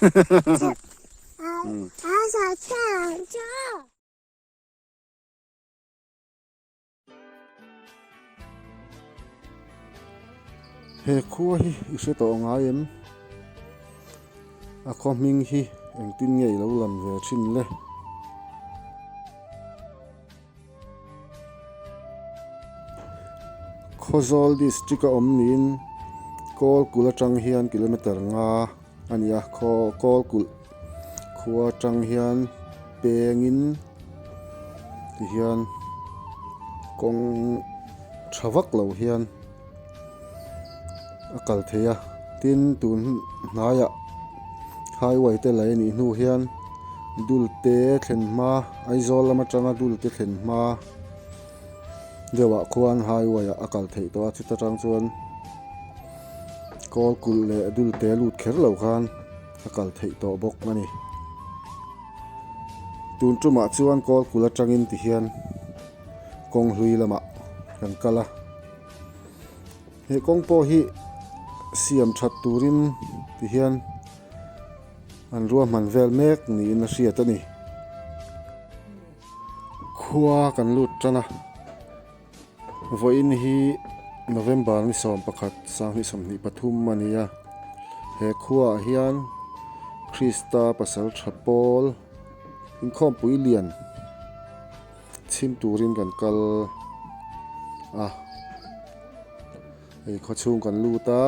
He khua hi i hre tawh ngai em? A khaw hming hi engtin nge i lo lam ve thin le? Khawzawl district a awm niin Kawlkulh atang hian kilometer nga a ni a, Kawlkulh khua atang hian pengin tihian kawng tha vak lo hian a kal thei a, tin tun hnaiah highway te lei a nih hnu hian dulte thlen hma Aizawl lam atanga dulte thlen hma deuhah khuan highway ah a kal theih tawh a chuta tang chuan kawl kulh leh dulte lut kher lo khan a kal theih tawh bawk a ni. Tun tumah chuan kawl kulh atangin tihian kawng hlui lamah kan kal a. He kawng pawh hi siam that turin ti hian an ruahman vel mek niin a hriat a ni. Khua kan lut tan a, vawiin hi November ni 11 2023 a ni a, he khuaah hian Krista pasal tha pawl inkhawmpui lian Chhim turin kan kal a, hei khawchhung kan lut a,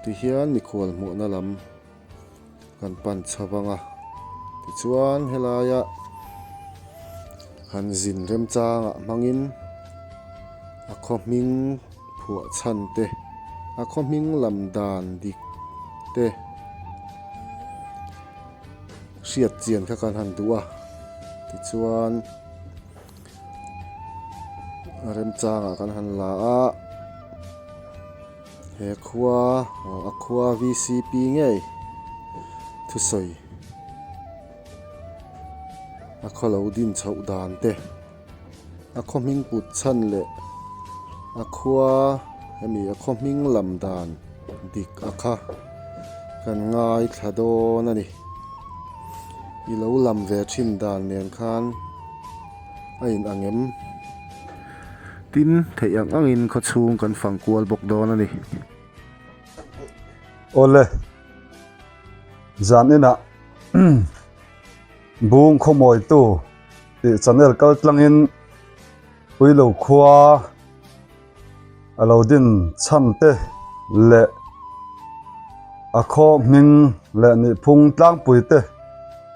tihian mikhual hmuhna lam kan pan chho vang a, tichuan helaia han zin remchangah hmangin a khaw hming phuah chhan te, a khaw hming lam dan dik te. Hriat chian kha kan han duh a, tichuan a remchangah kan han la a, he khua a khua vcp ngei thusawi a khaw lo din chhoh dan te a khaw hming put chhan leh a khua hemi a khaw hming lam dan dik a kha kan ngaithla dawn a ni. I lo lam ve thin dan nen khan a in ang em? Tin, theih ang angin khaw chhung kan fang kual bawk dawn a ni. Awle, zan inah Bung khawmawitu tih channel kal tlangin Puilo khua a lo din chhan te leh a khaw hming leh nihphung tlangpui te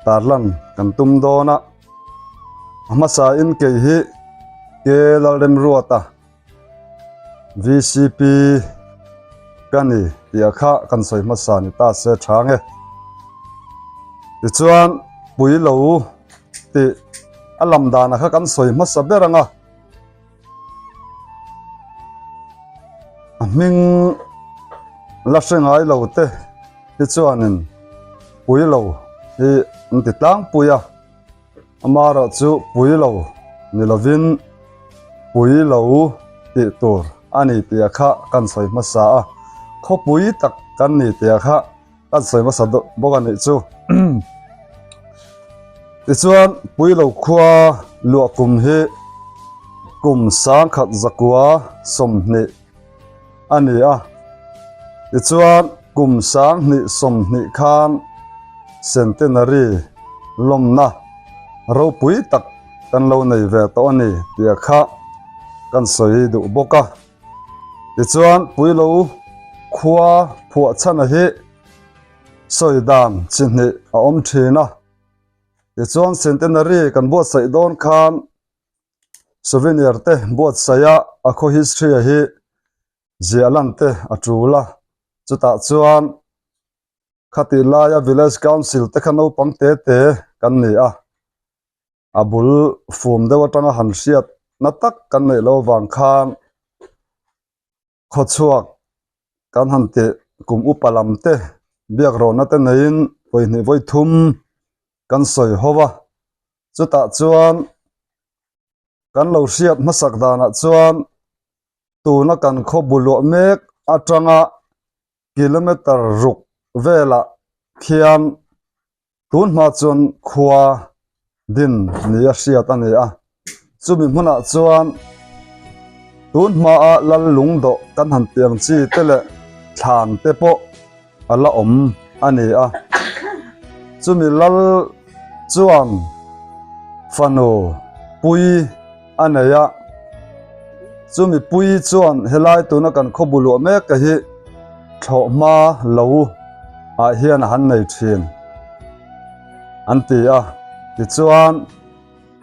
tarlan kan tum dawn a. A hmasa in kei hi Ke Lalremruata VCP ka ni tih a kha kan sawi hmasa ni ta se tha nge. Tichuan pui lo tih a lam dan a kha kan sawi hmasa ber ang a. A hming la hre ngai lo te hi chuanin pui lo hi an ti tlangpui a. Amaherawh chu pui lo ni lovin pui lo tih tur a ni tih a kha kan sawi hmasa a, khawpui tak kan ni tih a kha kan sawi hmasa bawk a nih chu. Tichuan pui lo khua luah kum hi kum sangkhat zakua 20 a ni a, tichuan kum 20 20 khan Centenary lawmna ropui tak kan lo nei ve tawh a ni tih kha kan sawi duh bawk a. Tichuan Puilo khua phuah chhana hi sawi dan chi hnih a awm thin a. Tichuan Centenary kan buatsaih dawn khan souvenir te buatsaih a a khaw history hi ziah lan te a tul a. Chutah chuan Khatih laia Village Council te kha naupang te te kan ni a, a bul fum deuh atanga han hriat na tak kan neih loh avang khan khawchhuak kan han tih kum upa lam te biak rawhna te neiin vawihnih vawithum kan sawi ho a, chutah chuan kan lo hriat hmasak danah chuan tuna kan khaw bu luah mek atanga kilometer ruk velah khian tun hma chuan khua din nia hriat a ni a, chumi hmunah chuan tun hmaa lal lungdawh kan han tih ang chi te leh thlan te pawh a la awm a ni a, chumi lal chuan fanu pui a nei a, chumi pui chuan helai tuna kan khaw bu luah mek te hi thlawh hma lo ah hian a han nei thin an ti a, tichuan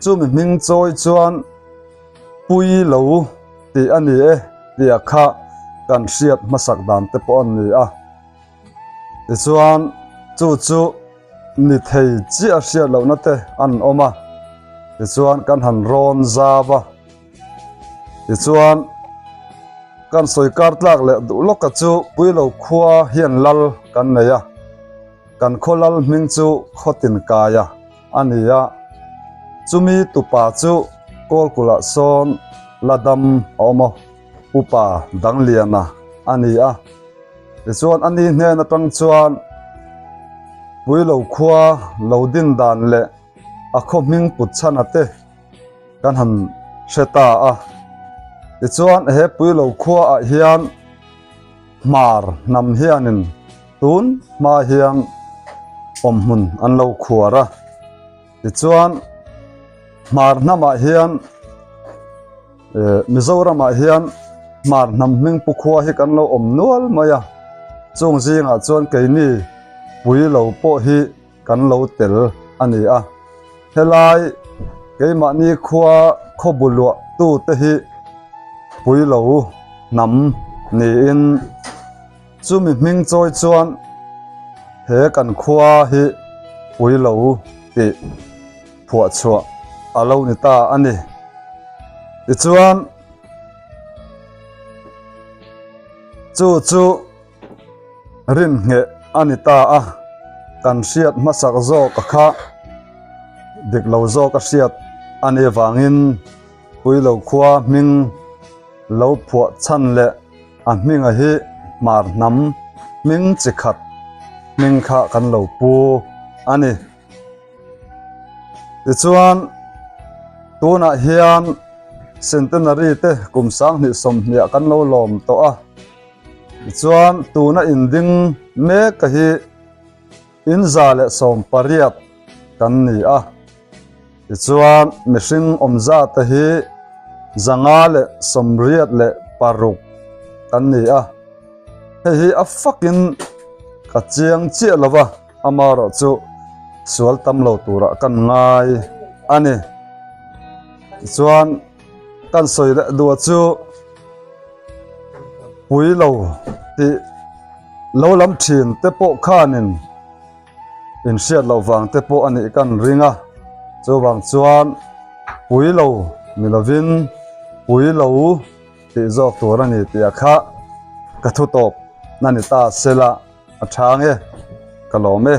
chumi hming chawi chuan pui lo tih a ni e tih a kha kan hriat hmasak dan te pawh a ni a. Tichuan chu chu ni thei chiah hriat lohna te an awm a, tichuan kan han rawn zau a, tichuan kan sawi kar tlak leh duh lawka chu Puilo khua hian lal kan nei a, kan khaw lal hming chu Khawtin Kaia a ni a, chumi tupa chu Kawlkulh-ah sawn la dam a awm a. Upa Dangliana a ni a, tichuan a ni hnen atang chuan Puilo khua lo din dan leh a khaw hming put chhana te kan han hre ta a, tichuan he Puilo khua ah hian Hmar hnam hianin tun hma hian awmhmun an lo khuar a, tichuan Hmar hnamah hian. Mizoramah hian hmar hnam hming pu khua hi kan lo awm nual mai a, chung zingah chuan keini pui lo pawh hi kan lo tel a ni a. Helai keimahni khua khaw bu luah tu te hi pui lo hnam niin chumi hming chawi chuan he kan khua hi pui lo tih phuah chhuah a lo ni ta a ni. Tichuan, chu chu rinhneh a ni ta a, kan hriat hmasak zawk a kha dik lo zawk a hriat a nih avangin Puilo khua hming lo phuah chhan leh a hminga hi hmar hnam hming chi khat hming kha kan lo pu a ni. Tichuan, tunah hian Centenary te kum 2020 ah kan lo lawm tawh a. Tichuan, tuna inding mek hi in 118 kan ni a. Tichuan, mihring awmza te hi 586 kan ni a. Hei hi a fakin ka chiang chiah lo va. Amaherawh chu sual tam lo turah kan ngai a ni. Tichuan kan sawi leh duh chu pui lo tih lo lam thin te pawh khanin inhriat loh vang te pawh a nih kan ring a. Chuvang chuan pui lo ni lovin pui lo tih zawk tur a ni tih a kha ka thu tawp na ni ta sela. A tha nge ka lawm e.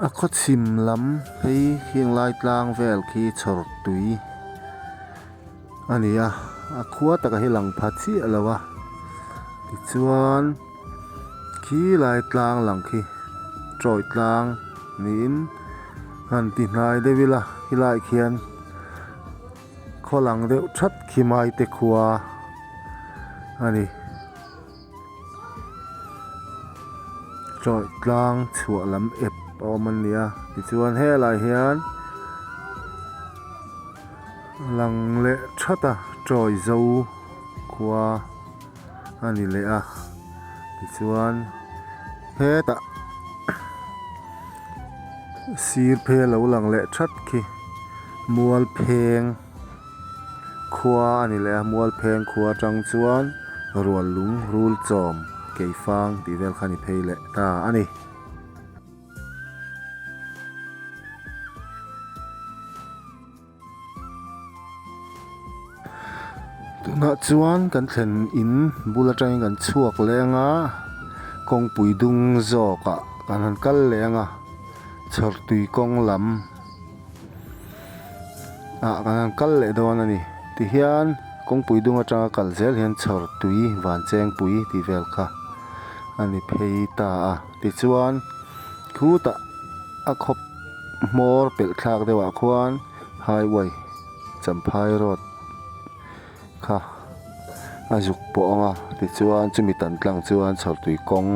A khaw chhim lam phei khing lai tlang vel khi chhawr tui a ni a, a khua taka hi lang pha chiah lo a, tichuan khi lai tlang lang khi tawih tlang niin han ti hnai deuh ila khilaiah khian khaw lang deuh that khi mai te khua a ni. Tawih tlang chhuah lam ep a awm a nia tichuan helai hian lang leh that a tawi zo khua a ni leh a tichuan hetah sir phei a lo lang leh that khi mual pheng. Khua a ni leh a, Mualpheng khua atang chuan rual lung rul chawm keifang tih vel kha a ni phei leh ta a ni. Tunah chuan kan thlen in bul atangin kan chhuak leh ang a, kawngpui dung zawkah kan han kal leh ang a, chhawrtui kawng lam. Ah kan han kal leh dawn a ni tihian kawngpui dung atanga kal zel hian chhawr tui van cheng pui tih vel kha a ni phei ta a tichuan khutah a khawp hmawr pelh thlak deuh ah khuan highway champhai road kha a zuk pawh ang a tichuan chumi tan tlang chuan chhawr tui kawng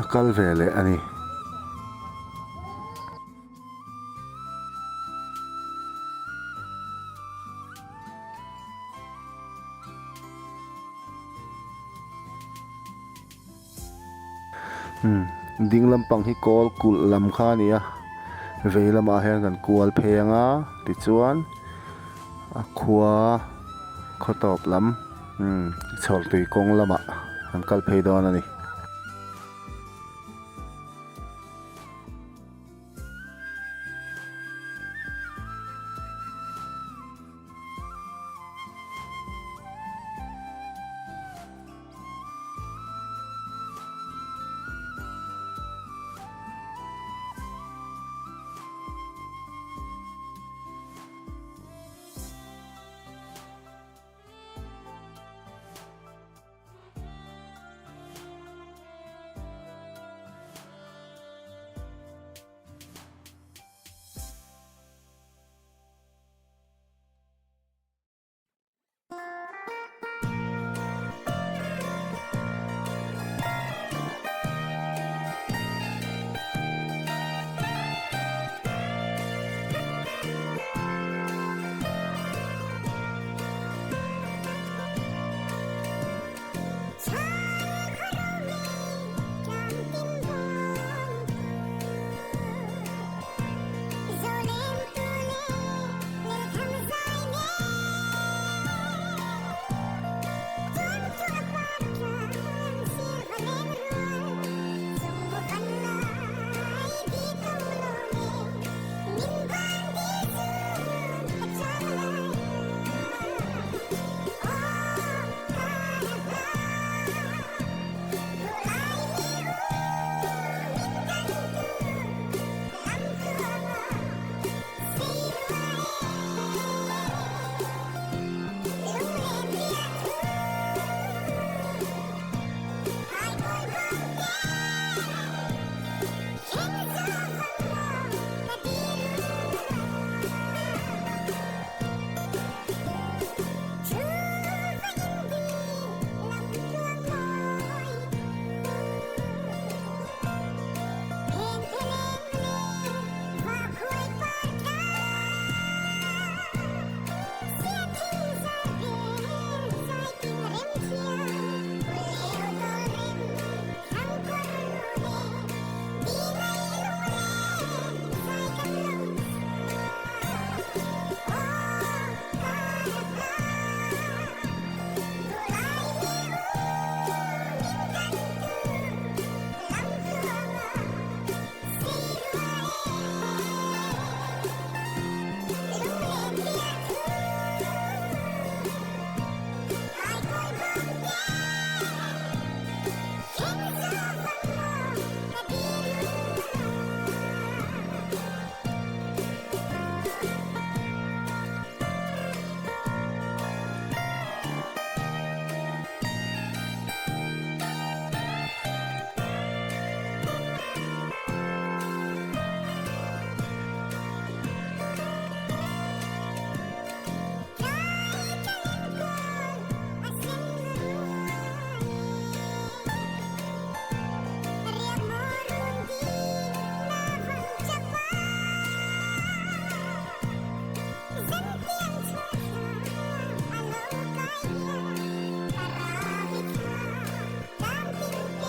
a kal ve leh a ni. Umm ding lampang hi kawl kulh lam kha a ni a vei lamah hian kan kual phei ang a tichuan a khua khaw tawp lam umm chhawr tui kawng lamah kan kal phei dawn a ni.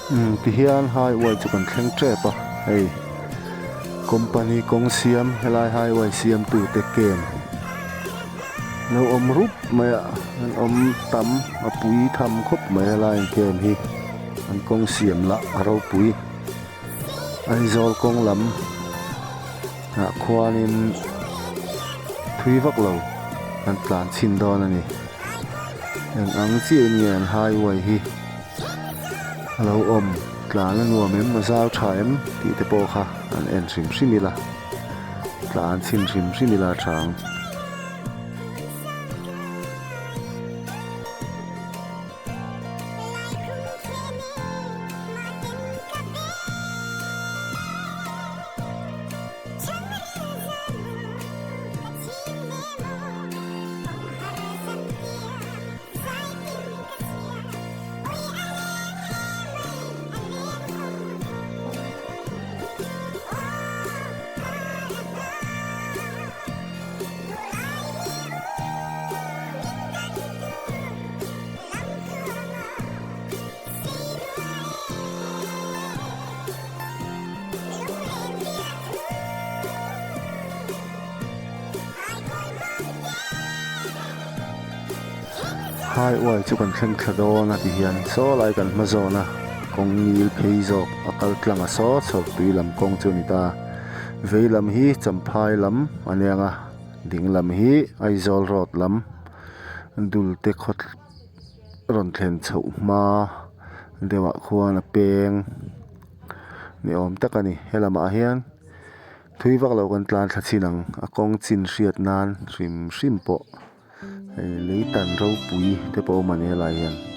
Umm tihian highway chu kan thleng tep a hei company kawng siam helai highway siam tute camp lo awm rup mai a an awm tam a pui tham khawp mai helai an camp hi an kawng siam lah a ropui Aizawl kawng lam ah khuanin thui vak lo an tlan chhin dawn a ni. Eng ang chiah in nge an highway hi a lo awm tlan a nuam em a zau tha em tih te pawh kha an en hrim hrim ila tlan chhin hrim hrim ila a tha ang. Highway chu kan thleng thla dawn a ti hian saw lai kan hma zawn a kawng ngil phei zawk a kal tlang a saw chho tui lam kawng chu a ni ta vei lam hi champhai lam a nia ang a ding lam hi Aizawl road lam dul te khaw rawn thlen chhoh hma deuhah khuan a peng ni awm tak a ni helamah hian thui vak lo kan tlan thla chin ang a kawng chin hriat nan hrim hrim pawh hei lei tan ropui te pawh a awm a ni helaiah hian.